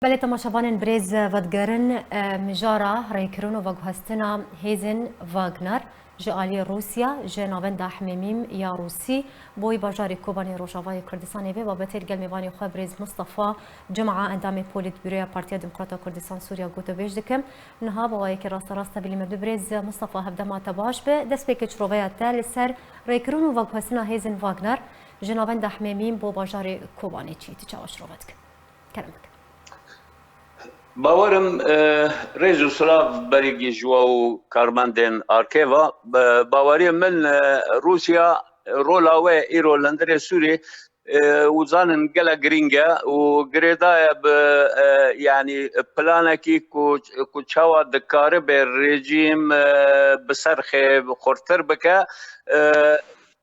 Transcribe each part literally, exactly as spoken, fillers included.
Belê temaşevanên birêz vedigerin, e, mijara rêkirin û veguhestina hêzên Wagner ji aliyê Rûsya ji Navenda Hemêmîm ya Rûsî bo wî bajarê Kobanê Rojavayê Kurdistanê vê babetê li gel mêvanê xwe birêz Mustafa Cuma, endamê Polîtbûroya Partiya Demokrata Kurdistan Sûriya gotûbêj dikim. Niha bi awayekî rasterast tevî li me bi birêz Mustafa, hevdema te baş be. Destpêkê çiroveya te li ser rêkirin û veguhestina hêzên Wagner ji Navenda Hemêmîm bo bajarê Kobanê çi? Tu çawa çirove dike? Kerem bike. Bawerim, e, rêz û silav berî ji we û karmendên Arkeva. Bi baweriyê min, e, Rûsya rola we îro li hundirê Sûrî, e, û zanin gelek girîng e û girêdaye bi, e, yanî planekî ku, ku çawa dikaribe rejîm, e, bi ser xê xurtir bike, e,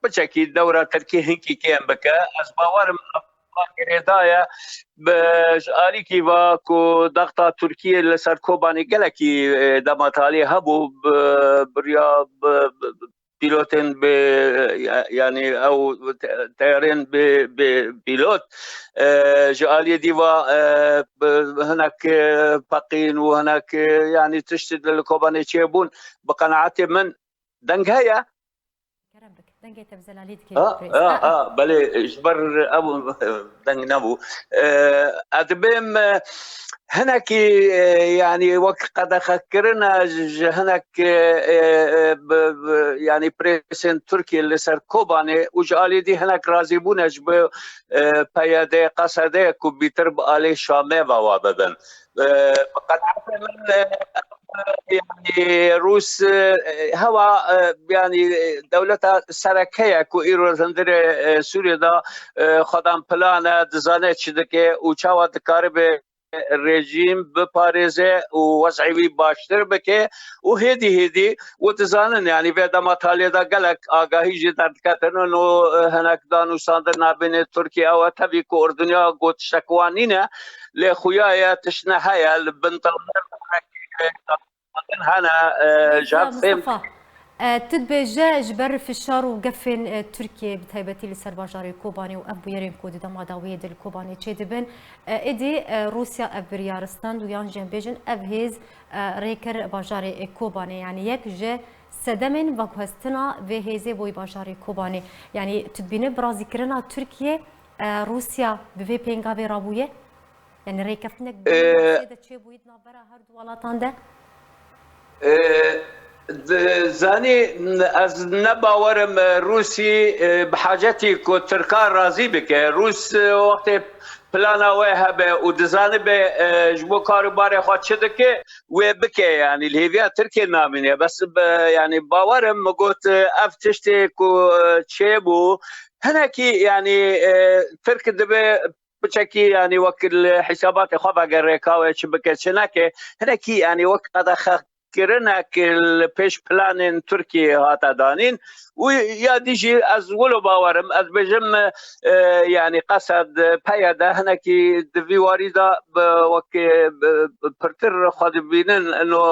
piçekî dewra Tirkî hinkî kêm bike. Ez bawerim girêdaye bi ji alîkî va ku daxta Tirkiyê li ser Kobanê gelekî, e, dema talê hebû, bi, bi riya, bi, bi, bi pîlotên bi, e, ya-, yanî ew te-, teyarên bi, bi pîlot, e, ji aliyê dî va, e, bi hinek, e, peqîn û hinek, e, yanî tişt li Kobanê çêbûn, bi qenaetê min deng heye. Kerem bik, dengê te bi zelalî dikê. Ha, ha, ha, belê, ji ber ew deng nebû. E, ez dibêm, e, hinekî, e, yanî wek qedexekirine ji, ji hinek, e, e, e, bi, bi, yanî presên Tirkiyê li ser Kobanê û ji alî dî hinek razîbûne ji bo, e, P Y D, Q S D ku bîtir bi alê Şamê ve wa bibin. E, bi qenaetê min, e, yanî Rûs, e, hewa, e, yanî dewleta sereke ye ku îro li hundirê, e, Sûriyê de, e, xwedan plan e, dizane çi dike û çawa dikaribe rejîm biparêze û wez'ê wî baştir bike û hêdî hêdî û dizanin, yanî vê dema talê de gelek agahî jî derdiketin û, e, hinek danûstandin nabênê Tirkiye ew e, tevî ku Urduniya got tiştek wan nîne, lê xuya ye tişt ne heye li bin hene, e, ji hev fêm. Mustafa, e, tu dibêje ji ber fişar û gefên, e, Tirkiyê bi taybetî li ser bajarê Kobanê û ev bûyerên ku di dema dawiyê de li Kobanê çêdibin, e, êdî, e, Rûsya ev biryar stend û yan jî em bêjin ev hêz, e, rê kir bajarê, e, Kobanê, yanî yek ji sedemên veguhestina vê hêzê boyî bajarê Kobanê. Yanî tu dibîne bi razîkirina Tirkiyê, e, Rûsya bi vê pêngavê rabûye? Yanî rêkeftinek bi Ee, vê de çêbûyî di navbera her du welatan de? Ee, di-, zanî, ez ne bawerim, e, Rûsî, e, bi hacetî ku Tirka razî bike. Rûs, e, wextê plana wê hebe û dizanibe, e, ji bo karûbarê xwe çi dike, wê bike, yanî li hêviya Tirkiyê namîne. Bes, e, yanî bawerim, min got, e, ev tiştê ku, e, çêbû, hinekî, yanî, e, Tirk dibe piçekî, yanî wek li hîsabatê xwe vegere ka wê çi bike, çi neke, hinekî, yanî wek qedexekirinek li pêş planên Tirkiyê hate danîn û ya dî jî ez wilo bawerim, ez bêjim, e, yanî Qesed, P Y D hinekî di vî warî de bi wek, e, bi, bi pirtir xwe dibînin, ino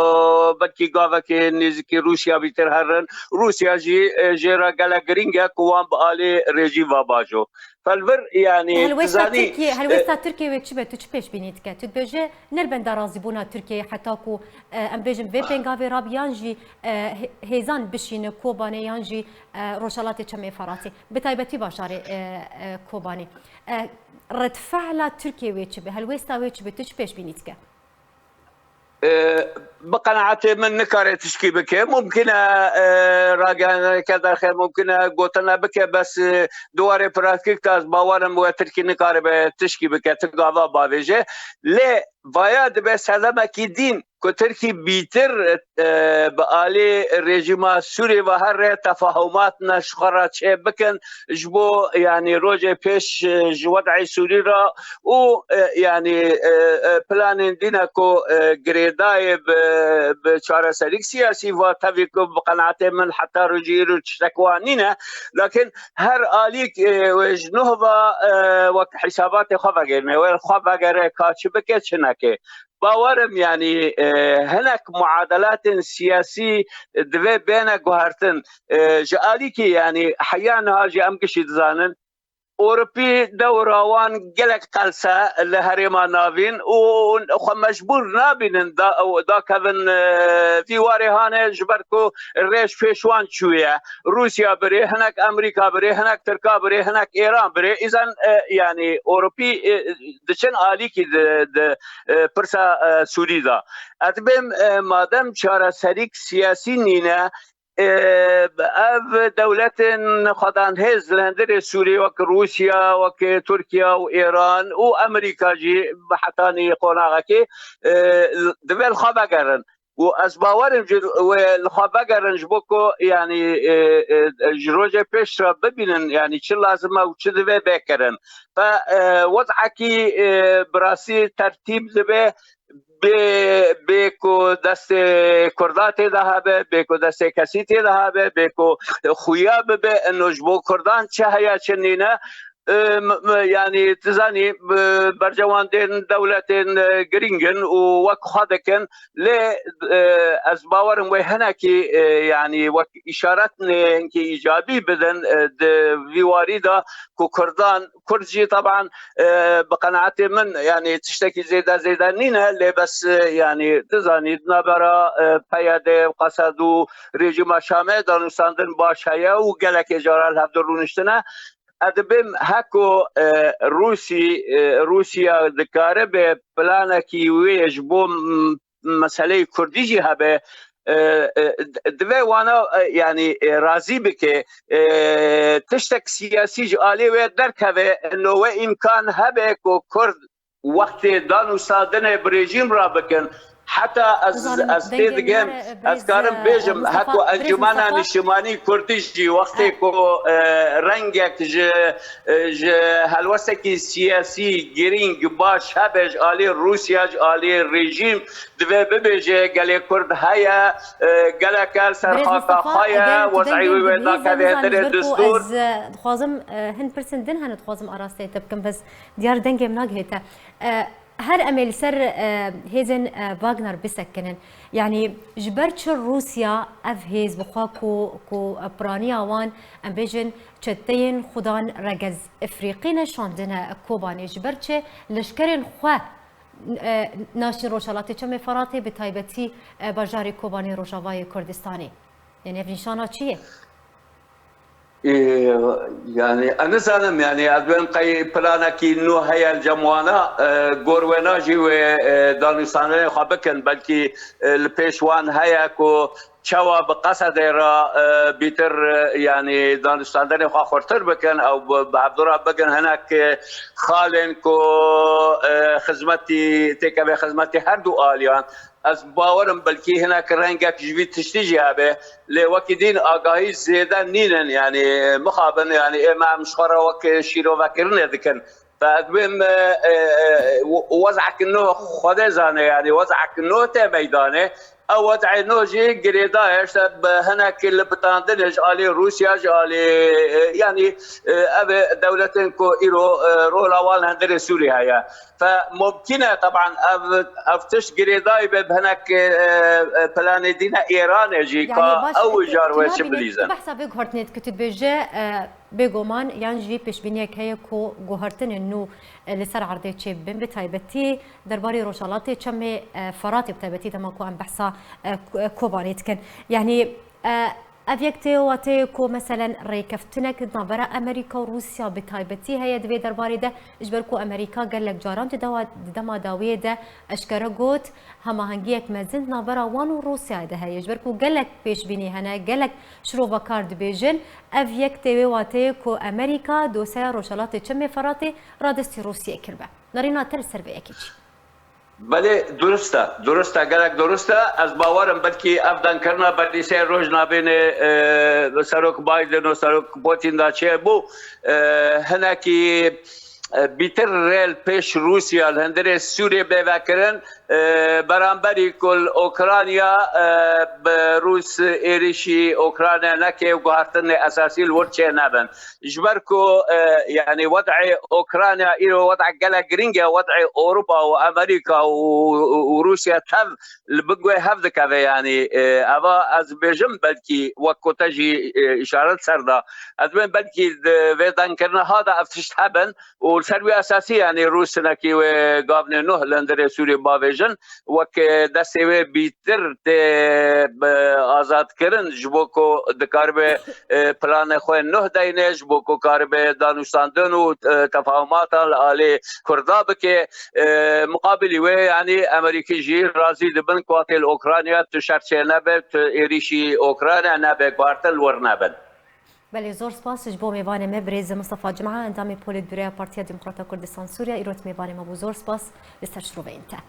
belkî gavekê nêzîkî Rûsya bîtir herin. Rûsya jî, e, jê re gelek girîng e ku wan bi alî rejîm ve bajo. Felvir, yanî, helwesta dizanî, Tirkiyê, e, helwesta Tirkiyê wê çi be? Tu çi pêşbînî dike? Tu dibêje ne li benda razîbûna Tirkiyeyê heta ku, e, em bêjin vê pêngavê rabiyan jî, e, hê-, hêzan bişîne Kobanê yan jî, e, Rojhelatê Çemê Feratî. Bi taybetî bajarê, e, e, Kobanê. E, redfe'la Tirkiyê wê çi be? Helwesta wê çi be? Tu çi pêşbînî dike? E, bi qenaetê min nikare tişkî bike. Mumkin e, e, ragihaneke derxe, mumkin e gotina bike, bes, e, di warê praktîk de ez bawerim we Tirkî nikaribe tişkî bike, ti gava bavêje. Lê vaya dibe sedemekî dîn ku Tirkî bîtir, e, bi alî rejîma Sûrî ve here tefahumat ne ji xwe re çê bikin, ji bo, yanî, rojê pêş, e, ji wed'ê Sûrî re û, e, yanî, e, e, planên dîne ku, e, girêdayê bi, bi çareserîk siyasî ve, tevî ku bi qenaetê min heta rojî îro tiştek wan nîne. Lakin her alîk, e, wê ji nuh ve, e, wek hîsabatê xwe vegêrine, wê xwe vegere ka çi bike, çi neke. Bawerim, yanî, e, hinek muadelatên siyasî divê bêne guhertin. E, ji alîkî, yanî, heya niha jî em gişî dizanin, Ewropî dewra wan gelek qelse li herêma navîn û xwe mecbûr nabînin da-, dakevin, e, vî warê hane, ji ber ku rêj pêş wan çûye. Rûsya birê, hinek Amerîka birê, hinek Tirka birê, hinek Êran birê. Îzen, e, yanî Ewropî, e, diçin alîkî di, di, e, pirsa, e, Sûrî de. Ez dibêm, e, madem çareserîk siyasî nîne, e, ev dewletên xwedanhêz li hundirê Sûriyê wek Rûsya, wek Tirkiye û Êran û Amerîka jî bi hetanî qonaxekê, e, divê li xwe vegerin. Û ez bawerim jî wê li xwe vegerin ji bo ku, yanî, e, e, ji rojê pêş re bibînin, yanî çi lazim e û çi divê bê kirin. Fe, e, wez'ekî, e, bi rastî tertîb dibe, bê, bê ku destê Kurda tê de hebe, bê ku destê kesî tê de hebe, bê ku xuya bibe, ino ji bo Kurdan çi heye, çi nîne. E, m-, m-, yanî, tu zanî, e, bercewendên dewletên, e, girîng in û wek xwe dikin, lê, e, ez bawerim wê hinekî, e, yanî, wek îşaretnê hinkî îcabî bidin, e, di vî warî de ku Kurdan, Kurd jî teban, e, bi qenaetê min, yanî, tiştekî zêde zêde nîne, lê bes, e, yanî, tu zanî, di navbera, e, P Y D, Qesed û rejîma Şamê danûstandin baş heye û gelekê cara li hev de rûniştine. Ez dibêm heko, e, Rûsî, e, Rûsya dikaribe planekî wê ji bo, m-, meseleyê Kurdî jî hebe, e, e, d-, divê wana, e, yanî, e, razî bike, e, tiştek siyasî ji alê wê derkeve, ino wê îmkan hebe ku Kurd wextê danûstandinê bi rejîm re bikin. Heta ez, Bizanim ez tê dengê digem, me re, ez birêz, karim e, bêjim, Mustafa, heko birêz Encumena Mustafa. Niştimanî Kurdî jî wextê E. ku, e, rengek ji, e, ji helwestekî siyasî girîng baş hebe ji alî Rûsya, ji alî rejîm divê bibêje, gelê Kurd heye, e, gelek li ser Birêz xaka Mustafa, xwe ye, eger tu wez'î dengê wê wê dibî, dakeve zaniş hindirê ber ku destûr. Ez, e, dixwazim, e, hin pirsên din hene dixwazim arasteyê te bikim, bes diyar dengê min nagihê te. E, Her em ê li ser, e, hêzên, e, Wagner bisekinin. Yanî ji ber çi Rûsya ev hêz bi xwe ku, ku, e, piraniya wan, em bêjin, çeteyên xudan regez Efrîqî ne şandine Kobanê? Ji ber çi leşkerên xwe, e, naşîn Rojhelatê Çemê Feratê, bi taybetî, e, bajarê Kobanê Rojavayê Kurdistanê? Yanî ev nîşana çi ye? Ê, yanî, ez nizanim, yanî, ez dibêm qey planekî nû heye li cem wana, e, gor wêna jî wê, e, danûstandinê xwe bikin, belkî, e, li pêş wan heye ku çawa bi Qesedê re, e, bîtir, e, yanî, danûstandinê xwe xurtir bikin, ew bi, bi hevdû re bigin hinek, e, xalên ku, e, xizmetî, têkevê xizmetî her du aliyan. Ez bawerim belkî hinek rengek ji vî tiştî jî hebe, lê wekî dîn agahî zêde nînin, yanî mixabin, yanî ê me em ji xwe re wek şîrovekirinê dikin. Fe ez dibêm, e, e, e, wez'ek nû Xwedê zane, yanî wez'ek nû tê meydanê. Ew wez'ê nû jî girêdayê, işte bi hinek lipitandinê ji alî Rûsya, ji alî, e, yanî, e, ev ê dewletên ku îro, e, rola wan li hundirê Sûrî heye. Fe mumkîn e, teban ev, ev tişt girêdayî be bi hinek, e, e, planê dîne Îranê jî, Yanî ka baş, ew tu, jar tu wê çi nabînî, bilîzin. Tu behsa vê guhertinê dikî, tu dibêje, e, bêguman yan jî pêşbîniyek heye ku guhertinên nû, e, li ser erdê çêbibin, bi taybetî derbarê Rojhelatê Çemê, e, Feratê, bi taybetî dema ku em behsa, e, Ko-, e, Kobanê dikin. Yanî, e, Ev yek tê wateyê ku meselen rêkeftinek di navbera Amerîka û Rûsya bi taybetî heye di vê derbarê de, ji ber ku Amerîka gelek caran di dewa, di dema dawiyê de eşkere got, hemahengiyek mezin di navbera wan û Rûsyayê de heye. Ji ber ku gelek pêşbînî hene, gelek şirovekar dibêjin, ev yek tê wê wateyê ku Amerîka dosyeya Rojhelatê Çemê Feratê radestî Rûsyayê kiribe. Nerîna te li ser vê yekê çi? Belê, durist e. Durist e, gelek durist e. Ez bawer im belkî ev dengkirina berî sê roj nabênê, e, Serok Biden û Serok Putin de çêbû. E, hinekî, Bîtir rê li pêş Rûsya li hundirê Sûriyê bê vekirin, beramberî ku li Okrayna bi Rûs êrîşî Okrayna neke û guhertinê esasî li wir çênebin. Ji ber ku, yanî, wed'ê Okrayna îro wed'ek gelek giring e, wed'ê Ewropa û Amerîka û, û Rûsya tev li bin guhê hev dikeve, yanî, eva ez bêjim, belkî wek ku te jî, îşaret ser da, ez bên belkî di vê dengkirina ha de ev tişt hebin, û li ser wî esasî, yanî, Rûs hinekî wê gavnê nuh li hundirê Sûriyê bavêjin, wek destê wê bîtir tê bi azadkirin, ji bo ku dikaribe, e, planê xwe nuh deyne, ji bo ku karibe danûstandin û, e, tefahumatan li alê Kurda bike. E, muqabilî wê, yanî, Amerîkî jî razî dibin ku hatê li Okrayna tu şer çênebe, tu êrîşî Okrayna nebe, guhertin li wir nebin. Belê, zor spas ji bo mêvanê me, birêz Mistefa Cuma, endamê Polîtbüroya Partiya Demokrata Kurdistan Sûriya, îrot mêvanê me bû. Zor spas li ser şiroveyên te.